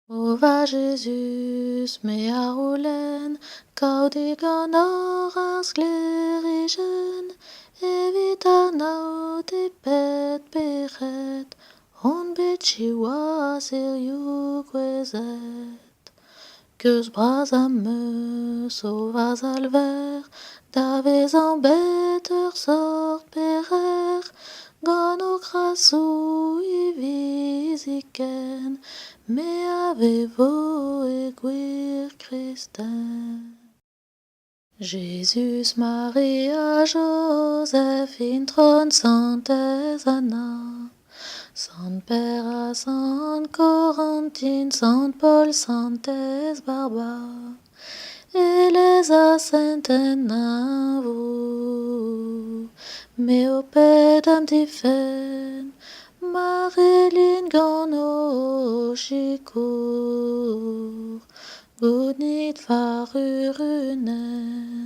O va Jezuz, me a c'houlenn kaout diganeoc'h ar sklêrijenn evit anaout e pet pec'hed on bet siwazh hiziv kouezhet. Keuz bras am eus, o va Salver, da vezañ bet ur sort pec'her gant ho krasoù hiviziken me a vevo e gwir kristen. Jezuz, Maria, Jozef, Intron Santez Anna, Sant Per ha Sant Korantin, Sant Paol, Santez Barba, Elez ha sent en neñvoù, me ho ped am difenn, ma c'hellin gant ho sikour gounit va c'hurunenn.